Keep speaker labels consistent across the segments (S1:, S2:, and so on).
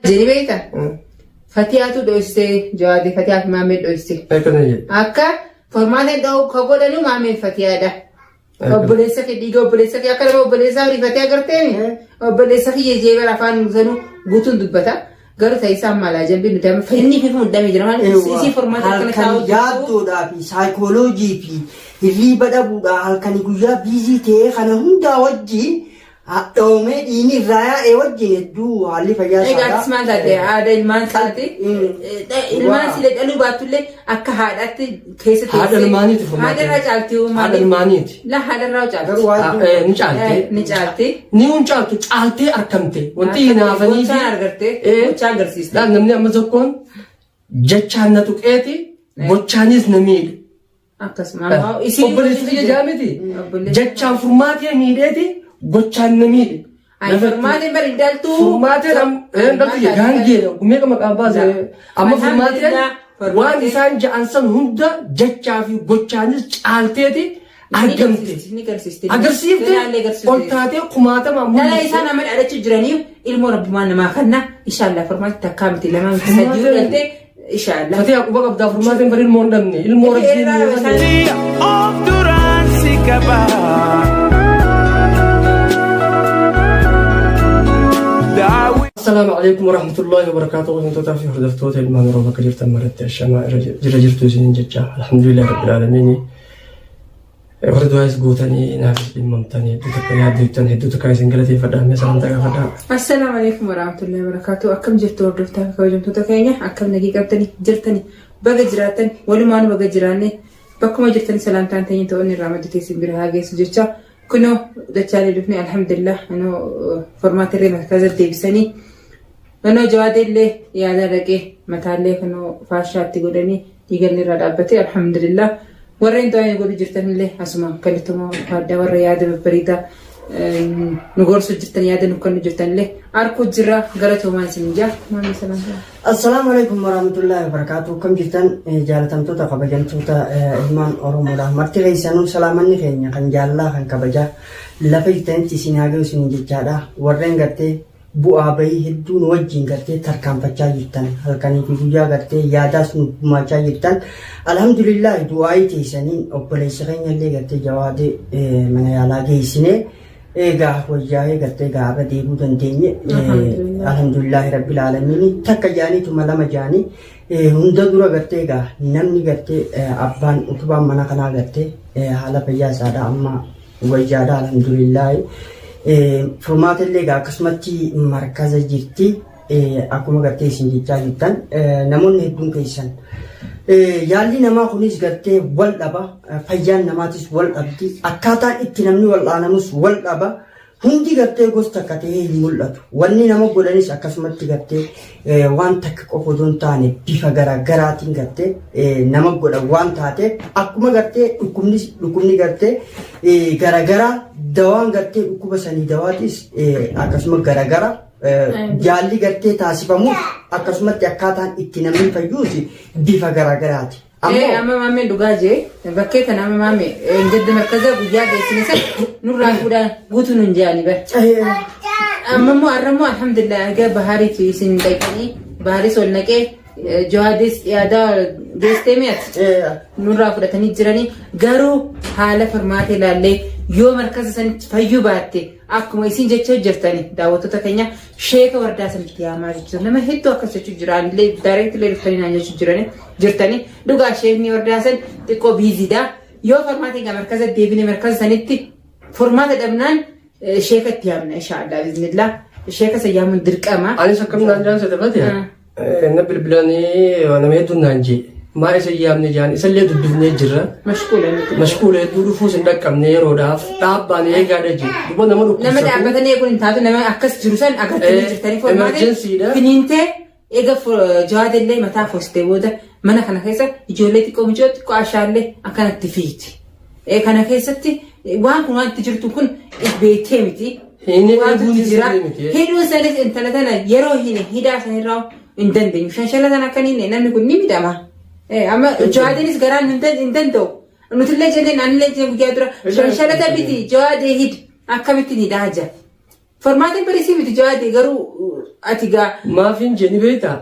S1: Jedhi beekta? Fatiyaatu dhoysee jawaadee Fatiyaa fi Maammee dhoyse.
S2: Akkana jedhe.
S1: Akka formaateen dha'u ka godhanu Maammeen Fatiyaadha. Obboleessa kee dhiiga obboleessa kee akka nama obboleessaa rifatee agarteemi. Obboleessa kiyya jee bara afaan sanuu guutuun dubbata. Garuu ta'e isaan maalaa jambii nuti amma inni fi muddamee jira maal isii formaata akkana
S3: Halkan
S1: taa'u.
S3: yaaddoodhaa fi saayikooloojii fi hirriiba dhabuudhaa halkanii guyyaa biizii ta'ee kana hundaa wajjin Hadhoomee dhiigni irraa yaa'e wajjin hedduu haalli fayyaa
S1: Egaa
S3: isaadha.
S1: atis maal taate haadha ilmaan isaati. Ilmaan
S3: Waa.
S1: sile dhaluu baattullee akka haadhaatti keessa teessee.
S2: Haadha ilmaaniiti furmaata.
S1: Haadha irraa caalti hoo
S2: Haadha
S1: maali?
S2: ilmaaniiti.
S1: La haadha irraa caalti.
S3: Garuu waa hedduu
S2: Ni caaltee.
S1: Ni caalti.
S2: Ni hun caaltu caaltee argamte. Wanti hinaafanii fi.
S1: Gochaan argarte. Gochaan agarsiiste.
S2: Laal namni amma tokkoon jechaan na tuqeeti gochaanis na miidhe.
S1: Akkasuma ammoo isin
S2: Obboleessi kiyya jaa miti.
S1: Obboleessi-
S2: Jechaan furmaatee miidheeti gochaan na miidhe.
S1: Ay, furmaateen bari hin dhaltuu.
S2: Furmaateen hin dhaltu jee gaangeedha. Meeqa maqaan baase. Amma furmaateen
S1: Alhamdulillah,
S2: waan
S1: furmaateen-
S2: isaan ja'an san hunda jechaa fi gochaanis caalteeti argamte.
S1: Ni garsiisti.
S2: Agarsiifte
S1: Kanaallee agarsiifte.
S2: ol taatee kumaatama
S1: Dhala isaa nama dhalachu jiraniif ilmoo rabbumaan namaa kenna. Inshaallah furmaati takkaa miti lama miti sadii
S2: Furmaateen-
S1: dhalte Inshallah.
S2: Fatee quba qabdaa furmaateen bari ilmoo hin dhabne. Ilmoo rabbiin
S1: Irraa
S2: nuu kenne.
S4: Of duraan si qaba. Daawwi.
S2: Assalaamu alaikum warahmatullahi wabarakatuh. Hordoftoota fi hordoftoota ilmaan Oromoo bakka jirtan maratti ashamaa irra jira jirtu isiniin jecha alhamdulillah rabbil aalamiin. Warri du'aayis gootanii naafis dhimmamtanii hedduu takka yaaddeettan hedduu takka isin galateeffadha. Mee salaamtaa gaafadhaa.
S1: Assalaamu alaikum warahmatullahi wabarakatuh. Akkam jirtu hordoftaa fi kabajamtoota keenya? Akkam nagii qabdanii jirtani? Baga jiraattan walumaanuu baga jiraanne bakkuma jirtani salaamtaan teenya ta'uun irraa madditee isin bira haa geessu jecha kunoo dachaalee dhufne alhamdulillah anoo formaata irree markaza deebisanii Kunoo jawaadeellee yaada dhaqee mataallee kunoo faashaatti godhanii dhiigalli irraa dhaabbatee alhamdulillah. Warreen du'aa nu godhu jirtanillee asuma galatooma ulfaadhaa warra yaada babbareedaa nu gorsu jirtan yaada nu kennu jirtanillee arkuu jirra galatoomaa isin jaa. Maamii salaam.
S3: Assalaamu alaikum warahmatullahi wabarakatuh. Akkam jirtan jaalatamtoota kabajamtoota ilmaan Oromoodha. Marti keessanuu salaamanni keenya kan jaalalaa kan kabajaa lafa jirtanitti isin haa gahu isin jechaadha. Warreen gartee bu'aa bahii hedduu nu wajjin gartee tarkaanfachaa jirtan halkanii fi guyyaa gartee yaadaas nu gumaachaa jirtan alhamdulillah du'aayii teessaniin obboleessa keenya illee gartee jawaadee mana yaalaa geessine eegaa wayyaa'ee gartee gaarra deebuu dandeenye alhamdulillah rabbil aalamiin takka jaaniituma lama jaanii hunda dura gartee egaa namni gartee abbaan utubaan mana kanaa gartee haala fayyaa isaadha amma Wayyaadha alhamdulillaahi. Furmaata illee egaa akkasumatti markaza jirti. Akkuma gartee isin jechaa jirtan namoonni hedduun keessan yaalli namaa kunis gartee wal dhaba fayyaan namaatis wal dhabdi akkaataan itti namni wal'aanamus wal dhaba hundi gartee gosa takka ta'ee hin mul'atu wanni nama godhanis akkasumatti gartee waan takka qofa osoo hin taane bifa garaagaraatiin gartee nama godhan waan taateef akkuma gartee dhukkubni dhukkubni gartee garaagaraa dawaan gartee dhukkuba sanii dawaatis akkasuma garaagara jaalli gartee taasifamuuf akkasumatti akkaataan itti namni fayyuus bifa garaagaraati.
S1: Ee amma maammeen dhugaa jee bakkee kana amma maamme gadda markaza guyyaa geessine san nurraa fuudhaa guutuu nun je'ani bar. Amma immoo har'a immoo alhamdulillah egaa bahaariif isin dhaqanii bahaaris ol naqee jawaadis yaadaa geessitee mi'ati nurraa fudhatanii jiranii garuu haala farmaata ilaallee yoo markaza sanitti fayyuu baatte akkuma isin jechaa jirtani daawwattoota keenya sheeka wardaa sanitti yaamaa jechuudha nama hedduu akkas jechuu jira anillee daayireektillee dhuftanii naan jechuu jirani. Jirtani dhugaa sheekni wardaa san xiqqoo biiziidha. Yoo farmaata egaa markaza deebine markaza sanitti furmaata dhabnaan sheeka itti yaamna inshaallah biiznillah. Sheeka san yaamuun dirqama.
S2: Anis akkam naan jaan sete fate. Na bilbilanii nama hedduun naan jee. Maa isa yaamne jaan isallee dubbifnee jirra.
S1: Mashquula inni kun.
S2: Mashquula hedduu dhufuus hin dhaqqabne yeroodhaaf dhaabbaan eegaadha jee. Duba nama
S1: Nama
S2: dhukkubsatu.
S1: dhaabbatanii eeguun hin taatu nama akkas jiru san agartanii jirtanii furmaata
S2: emergency-dha.
S1: finiintee Eega Jawaad illee mataa foostee booda mana kana keessa ijoollee xiqqoo mucoo xiqqoo ashaallee akkanatti fiiti. Kana keessatti waan kun wanti jirtu kun beektee miti.
S2: Hin
S1: Waantu
S2: eeguun
S1: jira.
S2: sirrii miti.
S1: Hidhuun sanis intala tana yeroo hin hidhaa sanirraa hin dandeenyu. Shanshala tana akka hin namni kun ni midhama. Amma Jawaadiinis garaan hin danda'u. Nutillee jenneen anillee jennee guyyaa dura shanshalata biti Jawaadee hid akkamittiin hidhaa jira. Formaatiin barisii miti jawaadii garuu ati gaa.
S2: Maaf hin jee ni beektaa?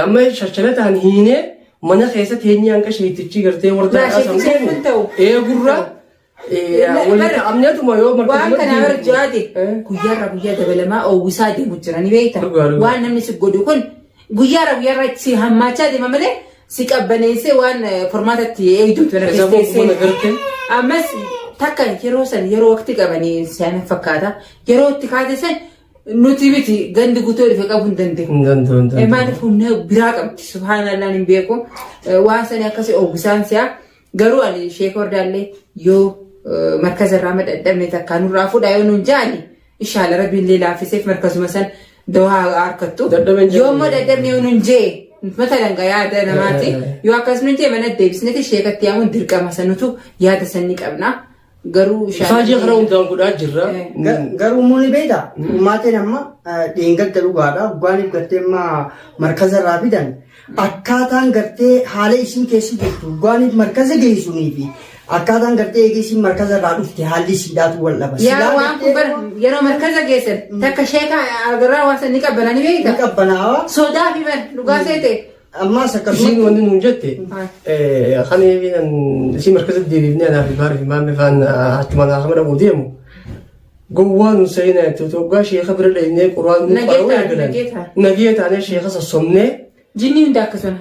S2: Amma shachalataan hiinee mana keessa teenyee hanga sheektichi gartee wardaa
S1: Laa, sheektichi hin ta'u.
S2: Eegurra waliin ta'amneetuma yoo
S1: Waan kanaa bara jawaade guyyaarraa guyyaa dabalamaa oowwisaa deemu jira ni beekta.
S2: Dhugaa, dhugaa.
S1: Waan namni si godhu kun guyyaarraa guyyaarraa si hammaachaa deema malee si qabbaneessee waan formaatatti eegduutu mana
S2: Isa
S1: keessa
S2: bokkuma garte.
S1: Ammas takka yeroo san yeroo waqtii qabanii sana fakkaata. Yeroo itti kaate san nuti miti gandi guutuu dhufe qabuu hin danda'u.
S2: Hin danda'u hin danda'u.
S1: Maaliif humna biraa qabdi subhaanallah hin beeku. Waan sani akkasii oowwisaan si'a. Garuu ani sheeka hordaallee yoo markaza irraa madhadhabne takkaa nurraa fuudhaa yoo nuun jaani inshaalla rabbiin illee laaffiseef markazuma san dawaa harkattu.
S2: Dadhaben
S1: Yoo immoo dadhabne yoo nuun jee mata danga yaada namaati. Yoo akkas nuun jee mana deebisneeti sheekatti yaamuun dirqama sanutu yaada san ni qabna. Garuu
S2: Ifaajee karaa hundaan godhaa jirra.
S3: Garuu immoo ni beektaa? Maatiin amma dheengadda dhugaadha. Dhugaaniif gartee amma markaza irraa fidan. Akkaataan gartee haala isiin keessa jirtu dhugaaniif markaza geessunii fi akkaataan gartee eegee isiin markaza irraa dhufte haalli isiidhaatu wal dhaba.
S1: Yaa
S3: Silaa
S1: waan kun
S3: gartee
S1: bara yeroo markaza geessan takka sheeka agarraa waan san ni qabbana ni
S3: ni
S1: beekta.
S3: qabbanaawa.
S1: Sodaa fi bar dhugaa seete.
S3: Ammaas
S2: Isiin
S3: akkasumatti
S2: wanni nuun jette kan isii markaza deebifnee anaa fi baara fi maammee faan achuma naa kama dhaquu deemu. Gowwaa nun seenaa jettee waggaa sheeka bira dhaynee quraan nu
S1: Nagee
S2: qaruu
S1: taane,
S2: eegalan.
S1: nagee taane.
S2: Nagee taanee sheeka sossobnee
S1: Jinni hundi akkasuma.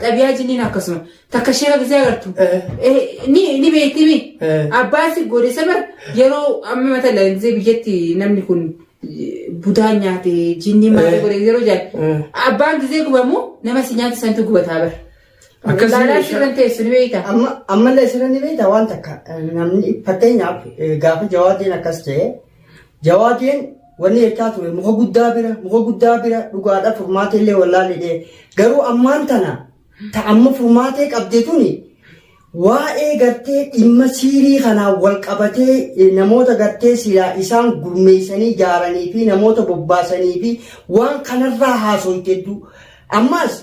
S1: Xabiyaa jinniin akkasuma. Takka sheeka gisee agartu. Ni beektimi. Abbaan si godhe sabar yeroo amma mata lalisee biyyatti namni kun budaa nyaate jinnii maal godhe yeroo jedhan. Abbaan gisee gubamu nama si nyaate santu gubataa bara.
S2: Akkasii
S1: Laalaa
S2: meeshaa-
S1: sirran teessu ni beekta.
S3: Amma ammallee sirra ni beektaa waan takka namni fakkeenyaaf gaafa jawaadeen akkas ta'e jawaadeen wanni jechaa ture muka guddaa bira muka guddaa bira dhugaadha furmaatee illee wallaalee garuu ammaan tana ta amma furmaatee qabde tuni waa'ee gartee dhimma siirii kanaan wal qabatee namoota gartee silaa isaan gurmeessanii ijaaranii fi namoota bobbaasanii fi waan kanarraa haasoyte hedduu ammaas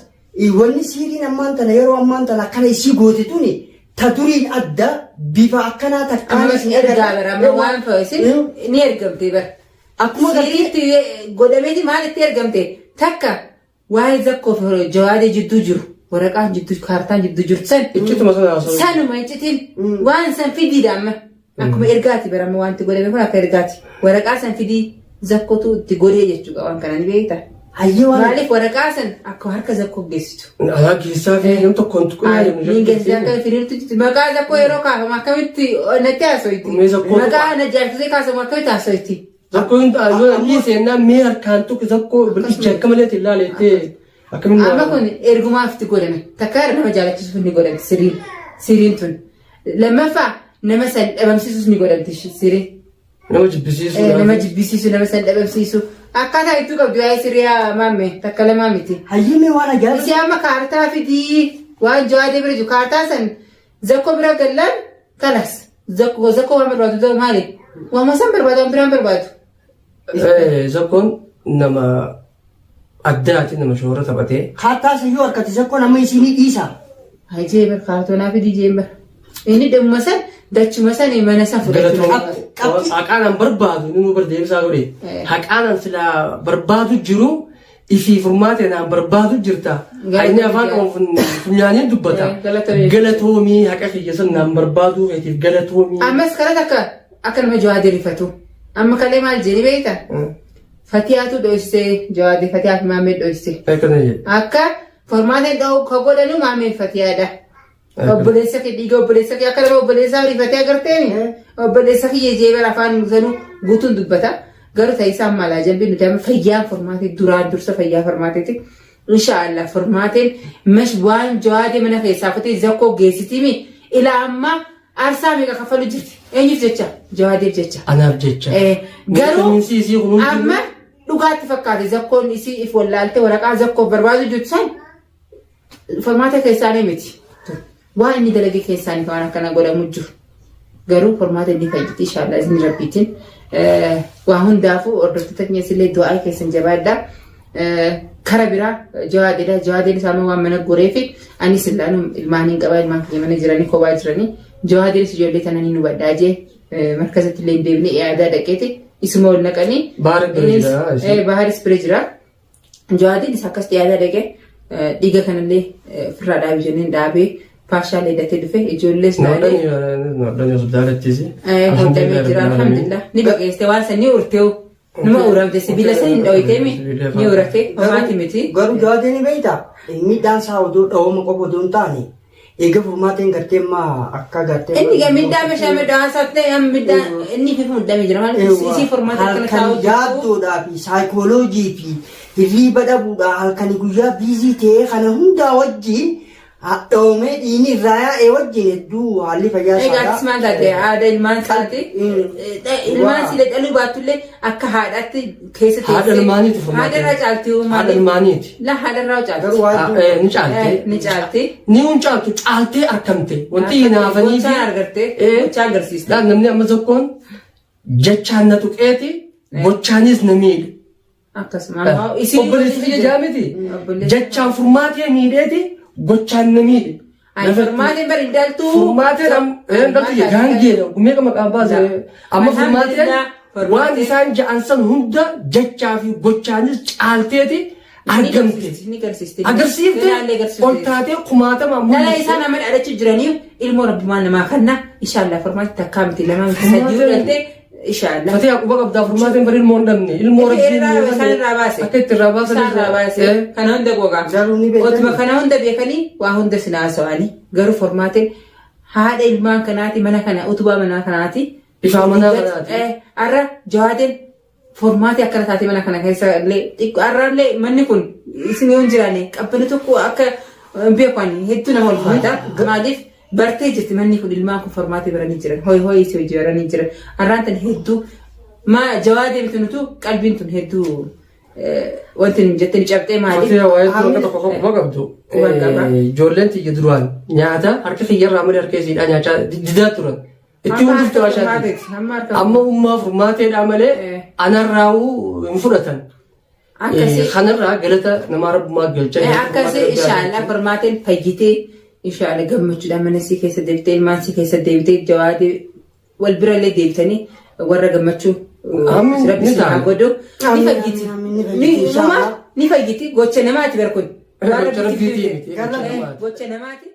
S3: Wanni siiriin ammaan tana yeroo ammaan tana akkana isii goote tuni ta duriin adda bifa akkanaa takkaan
S1: Amma
S3: isin
S1: ergaa bara amma waan fa'a isin ni ergamte bara.
S3: Akkuma gartee
S1: Siiriitti godhameeti maalitti ergamte takka waa'ee zakkoo fi jawaadee jidduu jiru waraqaan jidduu kaartaan jidduu jirtu san
S2: Iccituma sana haasa'u.
S1: sanuma iccitiin waan san fidiidha amma akkuma ergaati bara amma wanti godhame kun akka ergaati waraqaa san fidii zakkotu itti godhee jechuudha waan kana ni beekta.
S3: Hayyee waan
S1: Maaliif waraqaa san akka harka zakkoo geessitu.
S2: Alaa keessaa fi nam tokkoon tuquu
S1: Niin geessisaa akka firiirtu jirti. Maqaa zakkoo yeroo kaafamu akkamitti natti haasoyti.
S2: Mee zakkoo
S1: Maqaa na jaalchisee kaasamu akkamitti haasoyti.
S2: Zakkoo hin ta'a yoo inni seennaa mee harkaan tuqi zakkoo ija akka malee ilaale jettee akkamiin
S1: Amma kun ergumaaf itti godhame. Takka nama jaalachisuuf ni godhamti siriin. Siriin tun. Lammaffaa nama san dhabamsiisuus ni godhamti siriin.
S2: Nama jibbisiisu.
S1: Nama jibbisiisu nama san dhabamsiisu. Akkaataa ittuu qabdu yaa'ii siriyaa maamme takka lamaa miti.
S3: Hayyee mee waan ajaa'iba.
S1: Isii amma kaartaa fidii waan jawaadee bira jiru kaartaa san zakkoo bira gallaan kalas zakkoo zakkoo waan barbaadu maali? Waama san barbaadu waan biraan barbaadu.
S2: Zakkoon nama addaati nama shoora taphatee.
S3: Kaartaa sayyoo harkatti zakkoon amma isinii dhiisa.
S1: Hajee bar kaartoonaa fidii jeen bar. Inni dhimma san dachuma san mana san fudhachuu.
S2: Galatoomii. Haqaanan barbaadu inni nu bar deebisaa godhe. Haqaanan silaa barbaadu jiru ifii furmaate naan barbaadu jirta. Inni afaan qabu funyaaniin dubbata. Galatoomii haqa kiyya san naan barbaaduu keetiif galatoomii.
S1: Ammas karaa takka akka nama jawaadee rifatu. Amma kalee maal jedhi beekta? Fatiyaatu dhoysee jawaadee fatiyaa fi maammee dhoysee.
S2: Akkana jedhe.
S1: Akka formaateen dha'u ka godhanu maameen fatiyaadha. Obboleessa kee dhiiga obboleessa kee akka nama obboleessaa rifatee agarteeni obboleessa kiyya jee bara afaan sanuu guutuun dubbata. Garuu ta'isaan maalaa jalbii nuti amma fayyaan formaatee duraan dursa fayyaa formaateeti. Inshaallah formaateen mash waan jawaadee mana keessaa futee zakkoo geessitiimi ilaa ammaa aarsaa meeqa kaffalu jirti. Eenyuuf jecha? Jawaadeef jecha.
S2: Anaaf jecha.
S1: Garuu
S2: Miidhamiinsi isii kun hundi
S1: amma dhugaatti fakkaate zakkoon isii if wallaalte waraqaa zakkoof barbaadu jirtu san formaata keessaanii miti. Waan inni dalage keessaanii waan akkana godhamu jiru. Garuu formaata inni fayyiti inshaallah izni rabbiitiin. Waa hundaafuu hordoftoota keenya illee du'aa keessan jabaadhaa. Kara biraa jawaadeedha. Jawaadeen isaa waan mana goreefi anis illaanu ilmaan hin qabaa ilmaan kiyya mana jiranii kophaa jiranii. Jawaadeenis ijoollee tana ni hubadhaa jee markazatti illee hin deebine yaadaa dhaqeeti. Isuma ol naqanii.
S2: Bahar bira
S1: Innis,
S2: jira, isin.
S1: Baharis bira jira. Jawaadiinis akkas dhiyaata dhaqee dhiiga kanallee ofirraa dhaabi jenneen dhaabee faashaalee hidhatee dhufe ijoollees laalee
S2: Hodhanii hospitaalattis.
S1: Hodhamee jira alhamdulillah. Ni baqeessite waan san ni urteewu. Numa uramte sibiila san hin dhoyiteemi ni urate homaati miti.
S3: Garuu jawaadee ni beektaa? Miidhaan isaa oduu dhawama qofa oduu hin taane eega furmaateen gartee amma akka gartee.
S1: Inni gaa miidhaa meeshaa miidhaa isaa ta'e amma miidhaa inni fi mudhamee jira maaliif isii furmaata akkana
S3: Halkan
S1: taa'u
S3: yaaddoodhaa fi saayikooloojii fi hirriiba dhabuudhaa halkanii guyyaa biizii ta'ee kana hundaa wajjin hadhoomee dhiigni irraa yaa'ee wajjin hedduu haalli fayyaa
S1: Egaa atis maal taate haadha ilmaan isaati. Ilmaan si dhaluu baattullee akka haadhaatti keessa teessee.
S2: Haadha ilmaaniiti furmaata.
S1: Haadha irraa caalti hoo
S2: Haadha
S1: maali?
S2: ilmaaniiti.
S1: La haadha irraa caalti.
S3: Garuu waa hedduu
S2: Ni caalte.
S1: Ni caalti.
S2: Ni hun caaltu caaltee argamte. Wanti hinaafanii
S1: Gochaan argarte. Gochaan agarsiiste.
S2: Laal namni amma tokkoon jechaan na tuqeeti gochaanis na miidhe.
S1: Akkasuma ammoo isin
S2: Obboleessi kiyya jaa miti.
S1: Obboleessi.
S2: Jechaan furmaatee miidheeti gochaan na miidhe.
S1: Ay furmaateen bari hin dhaltuu.
S2: Furmaateen hin dhaltu jee gaangeedha. Meeqa maqaan baase amma furmaateen waan isaan ja'an san hunda jechaa fi gochaanis caalteeti argamte.
S1: Ni garsiiste.
S2: Agarsiifte ol taatee kumaatama
S1: Dhala isaa nama dhaadachuu jiraniif ilmoo rabbumaa namaa kanna inshaallah furmaati takkaa miti lamaa miti sadii dhalte inshaallah.
S2: Fatee quba qabdaa furmaateen bari ilmoo hin dhabne ilmoo rabbiin
S1: Isaan irraa baase.
S2: akka itti irraa baasan
S1: Isaan irraa baase. Kana hunda gogaa.
S3: Garuu ni beekani.
S1: Otuma kana hunda beekanii waa hunda sin haasawanii garuu furmaateen haadha ilmaan kanaati mana kana utubaa mana kanaati.
S2: Ifaa manaa kanaati.
S1: Har'a jawaadeen furmaatee akkana taatee mana kana keessa illee xiqqoo har'a illee manni kun isin yoo hin jiraanne qabbana tokko akka hin beekan hedduu nama ulfaata. Maaliif bartee jirti manni kun ilmaan kun furmaatee baranii jiran hoyi hoyi si hojii baranii jiran har'aan tan hedduu maa jawaadee miti nutu qalbiin tun hedduu wanti nun jette ni cabxee maaliif
S2: Fatee waa'ee akka tokko quba qabdu.
S1: Quba qaba.
S2: Ijoolleen tiyya duraan nyaata harka kiyyarraa malee harka isiidhaa nyaachaa didaa turan. Itti
S1: Amma
S2: hundufte
S1: harka
S2: waashaati.
S1: furmaateeti, amma harka
S2: Amma ummaa furmaateedhaa malee anarraa'uu hin fudhatan.
S1: Akkasii.
S2: Kanarraa galata namaa rabbumaa galcha.
S1: Akkasii inshaallah furmaateen fayyitee inshaallah gammachuudhaan mana sii keessa deebitee ilmaan sii keessa deebitee jawaadee wal birallee deebitanii warra gammachuu
S2: Amiin,
S1: rabbi
S2: ni
S1: si haa
S2: ta'a.
S1: godhu. Ni
S3: Amiin,
S1: fayyiti.
S3: amiin, ni fayyiti,
S1: Ni
S3: inshaallah.
S1: ni fayyiti gocha namaati barkun.
S2: Gocha rabbiitii miti.
S3: Gara
S2: Gocha namaati.
S1: Gocha namaati.